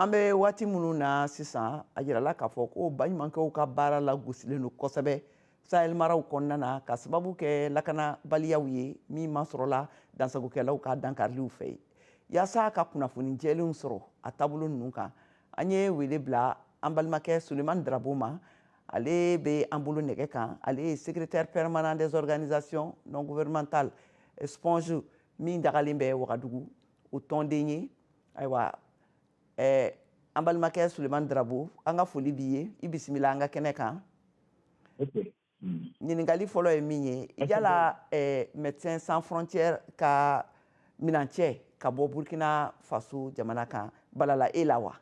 An bɛ waati minnu na sisan, a jirala k'a fɔ ko baɲumankɛw ka baara lagosilen don kosɛbɛ Sahel maraw kɔnɔna na, ka sababu kɛ lakanabaliyaw ye min ma sɔrɔla dansagokɛlaw ka dankariliw fɛ yen. Yaasa ka kunnafoni jɛlenw sɔrɔ a taabolo ninnu kan, an ye wele bila an balimakɛ Sulemani Darabo ma. Ale bɛ an bolo nɛgɛ kan. Ale ye secrétaire permanent des organisations non gouvernementales SPONJ min dagalen bɛ Wagadugu, o tɔnden ye. Ayiwa, an balimakɛ Sulemani Darabo, an ka foli b'i ye. I bisimila an ka kɛnɛ kan. Ɲininkali fɔlɔ ye min ye, yala Médecins Sans Frontières ka minancɛ ka bɔ Burkina Faso jamana kan balala e la wa?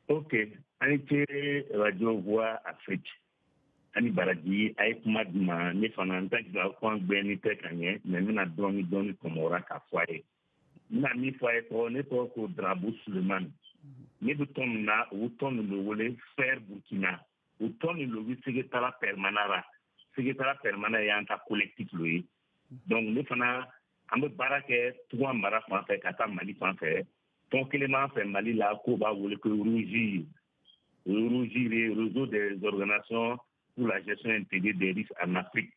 Ok, an ce Radio Voix Afrique ani baraji. A ye kuma di ma, ne fana n ta jira kuma gbɛni tɛ ka ɲɛ, mais n bɛna dɔɔni dɔɔni kɔmɔra k'a fɔ a ye. N bɛna min fɔ a ye, tɔgɔ ne tɔgɔ ko Darabu Sulemani. Ne bɛ tɔn min na, o tɔn nin bɛ wele FARE Burkina. O tɔn nin lo bɛ secrétariat permanent la. Secrétariat permanent y'an ta collectif lo ye. Donc ne fana, an bɛ baara kɛ Tugan mara fan fɛ ka taa Mali fan fɛ. Tɔn kelen b'an fɛ Mali la k'o b'a wele ko ROGIR. ROGIR ye Réseau des organisations pour la gestion intégrée des risques en Afrique,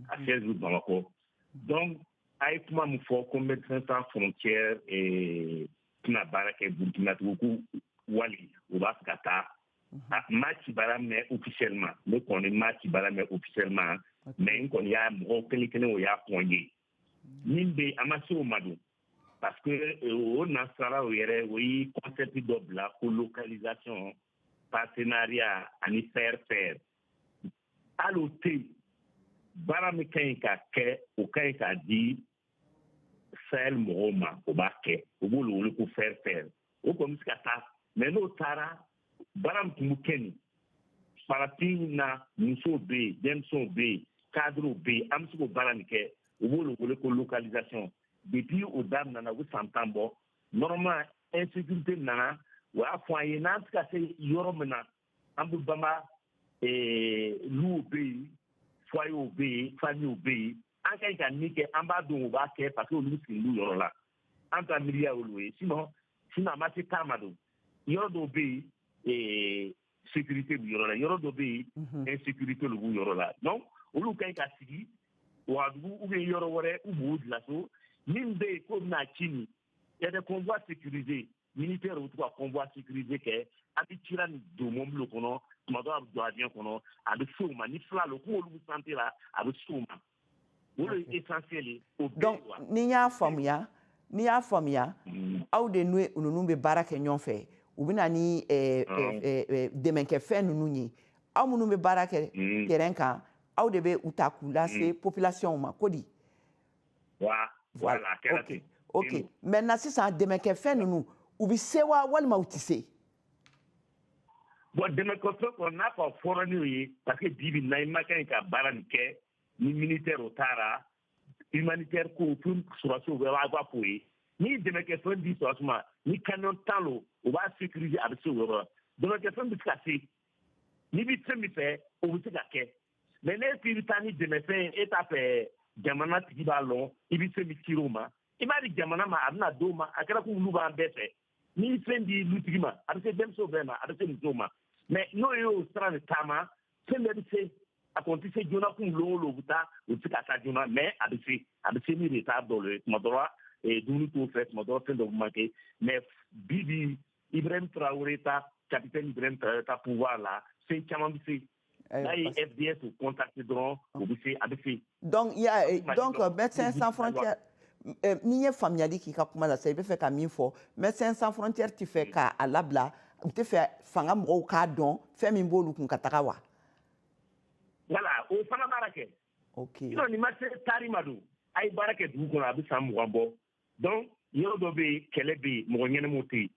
a siège bɛ Bamakɔ. Donc a ye kuma min fɔ ko Médecins Sans Frontières tɛna baara kɛ Burkina tugun, ko wali u b'a fɛ ka taa, n ma kibaruya mɛn officiellement. Ne kɔni ma kibaruya mɛn officiellement, mais n kɔni y'a mɔgɔw kelen kelen o y'a fɔ n ye. Min bɛ yen, an ma se o ma don, parce que o nasaraw yɛrɛ, o ye concept dɔ bila ko localisation, partenariat ani faire faire. Hali o tɛ yen. Baara min ka ɲi ka kɛ, o ka ɲi k'a di Sahel mɔgɔw ma, o b'a kɛ, o b'olu wele ko faire faire. O kɔni bɛ se ka taa, mais n'o taara, baara min tun bɛ kɛ nin farafin na, musow bɛ yen, denmisɛnw bɛ yen, cadres bɛ yen, an bɛ se k'o baara nin kɛ, u b'olu wele ko localisation. Depuis o daminɛna, u bɛ san 10 bɔ. Normalement, insécurité nana, o y'a fɔ an ye n'an tɛ se ka se yɔrɔ min na, an bɛ banba luw bɛ yen, foyerw bɛ yen, famillew bɛ yen, an ka ɲi ka min kɛ, an b'a dɔn o b'a kɛ, parce que olu sigilen b'u yɔrɔ la. An ta miiriya olu ye. Sinon a ma se taa ma don. Yɔrɔ dɔw bɛ yen, sécurité b'u yɔrɔ la, yɔrɔ dɔ bɛ yen, insécurité de b'u yɔrɔ la. Donc olu ka ɲi ka sigi Wagadugu ou bien yɔrɔ wɛrɛ, u b'u bila so. Min bɛ yen k'o bɛna ci nin, il y a des convois sécurisés militaires, u bɛ to ka convoi sécurisé kɛ. A bɛ cira nin don mobili kɔnɔ, tuma dɔw a bɛ don avion kɔnɔ, a bɛ se u ma. Ni fila don, k'olu bɛ santé la, a bɛ se u ma. O de ye essentiel ye o bɛɛ. Donc ni y'a faamuya, aw de ninnu bɛ baara kɛ ɲɔgɔn fɛ. U bɛ na ni dɛmɛkɛfɛn ninnu ye. Aw minnu bɛ baara kɛ terrain kan, aw de bɛ u ta k'u lase population ma ko di? Voilà, a kɛra ten. Ok, maintenant sisan, dɛmɛkɛfɛn ninnu, u bɛ se wa walima u tɛ se? Bon, dɛmɛkɛfɛn kɔni n'a fɔ fɔra n'o ye, parce que bi bi in na, i ma kan ka baara nin kɛ ni militaire o taara humanitaire ko pour sɔrɔdasiw bɛɛ b'a f'o ye. Ni dɛmɛkɛfɛn di sɔrɔdasi ma ni camion 10 lo, o b'a sécuriser, a bɛ se o yɔrɔ la. Dɛmɛkɛfɛn bɛ se ka se n'i bɛ fɛn min fɛ, o bɛ se ka kɛ. Mais ne k'i bɛ taa ni dɛmɛfɛn ye, e t'a fɛ jamana tigi b'a lɔn i bɛ fɛn min ci o ma. I b'a di jamana ma, a bɛna d'o ma. A kɛra ko olu b'an bɛɛ fɛ. N'i ye fɛn di lutigi ma, a bɛ se denmisɛnw bɛɛ ma, a bɛ se musow ma. Mais n'o y'o sira de taama, fɛn bɛɛ bɛ se. A kɔni tɛ se joona kun lon o lon, u bɛ taa, u tɛ se ka taa joona, mais a bɛ se, a bɛ se ni retard dɔw ye. Tuma dɔ la, dumuni t'o fɛ, tuma dɔ la, fɛn dɔ bɛ manquer. Mais bi bi, Ibrahim Traoré ta, capitaine Ibrahim Traoré ta pouvoir la, fɛn caman bɛ se. N'a ye FDS contacté dɔrɔn, o bɛ se, a bɛ se. Donc il y a donc Médecins Sans Frontières, n'i ye faamuyali k'i ka kuma la sisan, i bɛ fɛ ka min fɔ, Médecins Sans Frontières tɛ fɛ k'a labila, u tɛ fɛ fanga mɔgɔw k'a dɔn fɛn min b'olu kun ka taga wa? Voilà, o fana baara kɛ. Sinon nin ma se taari ma don. A ye baara kɛ dugu kɔnɔ, a bɛ san 20 bɔ. Donc yɔrɔ dɔ bɛ yen, kɛlɛ bɛ yen, mɔgɔ ɲɛnɛmaw tɛ yen.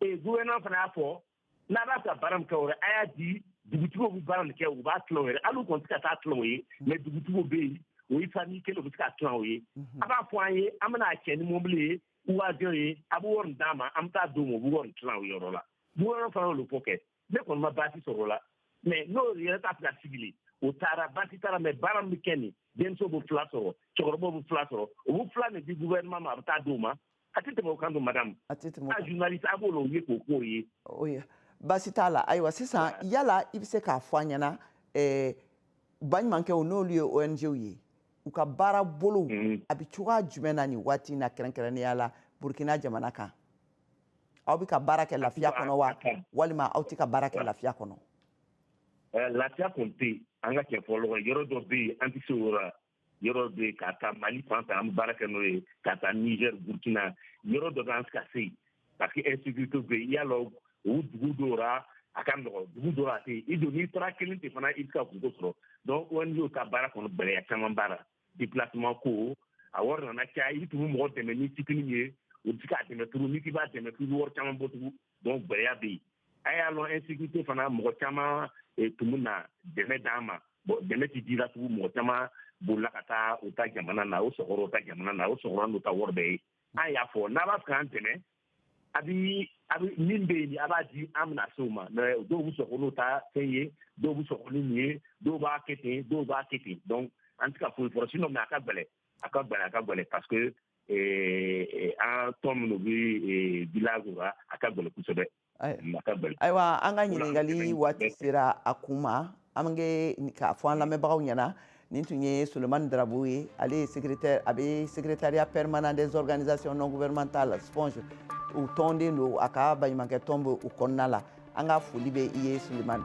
Ee, gouvernement fana y'a fɔ n'a b'a fɛ ka baara min kɛ o yɛrɛ, a y'a di dugutigiw bɛ baara min kɛ, u b'a tilan o yɛrɛ. Hali u kɔni tɛ ka taa tilan o ye, mais dugutigiw bɛ yen, o ye famille kelen, u bɛ se ka tilan o ye. A b'a fɔ an ye, an bɛna cɛ ni mobili ye ou avion ye, a bɛ wari d'an ma, an bɛ taa d'u ma, u bɛ wari tilan o yɔrɔ la. Gouvernement fana y'o fɔ kɛ. Ne kɔni ma baasi sɔrɔ o la. Mais n'o yɛrɛ t'a fɛ ka sigi, o taara, baasi taara. Mais baara min bɛ kɛ nin, denmisɛnw bɛ fila sɔrɔ, cɛkɔrɔbaw bɛ fila sɔrɔ, u bɛ fila nin di gouvernement ma, a bɛ taa d'u ma. A tɛ tɛmɛ o kan don, madame. A tɛ tɛmɛ o A kan. Journaliste, a b'o ye k'o k'o ye. O ye baasi t'a la. Ayiwa, sisan, yala i bɛ se k'a fɔ an ɲɛna, baɲumankɛw, n'olu ye ONG ye, u ka baara bolow a bɛ cogoya jumɛn na nin waati in na, kɛrɛnkɛrɛnnenya la Burukina jamana kan? Aw bɛ ka baara kɛ lafiya kɔnɔ wa, walima aw tɛ ka baara kɛ lafiya kɔnɔ? Lafiya kɔni tɛ yen. An ka cɛ fɔlɔ, yɔrɔ dɔ bɛ yen, an tɛ se o yɔrɔ la. Yɔrɔ bɛ yen, ka taa Mali fan fɛ, an bɛ baara kɛ n'o ye, ka taa Niger, Burkina, yɔrɔ dɔ bɛ, an tɛ ka se yen parce que insécurité bɛ yen. I y'a lɔn, o dugu dɔw la, a ka nɔgɔn, dugu dɔw la, a tɛ yen. I don, n'i taara kelen ten fana, i bɛ se ka kungo sɔrɔ. Donc ONG ka baara kɔnɔ, gɛlɛya caman b'a la. Déplacement ko, a wari nana caya. I tun bɛ mɔgɔ dɛmɛ ni fitinin ye, o tɛ se k'a dɛmɛ tugun. N'i k'i b'a dɛmɛ, k'i bɛ wari caman bɔ tugun. Donc gɛlɛya bɛ yen. A y'a lɔn, insécurité fana, mɔgɔ caman tun bɛ na dɛmɛ d'an ma. Bon, dɛmɛ tɛ dira tugun. Mɔgɔ caman bolila ka taa u ta jamana na, o sɔgɔrɔ u ta jamana na, o sɔgɔrɔ n'u ta wari bɛɛ ye. An y'a fɔ, n'a b'a fɛ k'an dɛmɛ, a bɛ min bɛ yen, a b'a di, an bɛna se o ma. Mais dɔw bɛ sɔgɔ n'u ta fɛn ye, dɔw bɛ sɔgɔ ni nin ye, dɔw b'a kɛ ten, dɔw b'a kɛ ten. Donc an tɛ ka foyi fɔlɔ sinon, mais a ka gɛlɛn, a ka gɛlɛn, a ka gɛlɛn, parce que an tɔn minnu bɛ village la, a ka gɛlɛn kosɛbɛ, a ka gɛlɛn. Ayiwa, an ka ɲininkali waati sera a kun ma. An bɛ k'a fɔ an lamɛnbagaw ɲɛna, nin tun ye Sulemani Darabo ye. Ale ye secrétaire, a bɛ Secrétariat permanent des organisations non gouvernementales, SPONGE, u tɔnden don. A ka baɲumankɛ tɔn bɛ o kɔnɔna la. An ka foli bɛ i ye, Sulemani.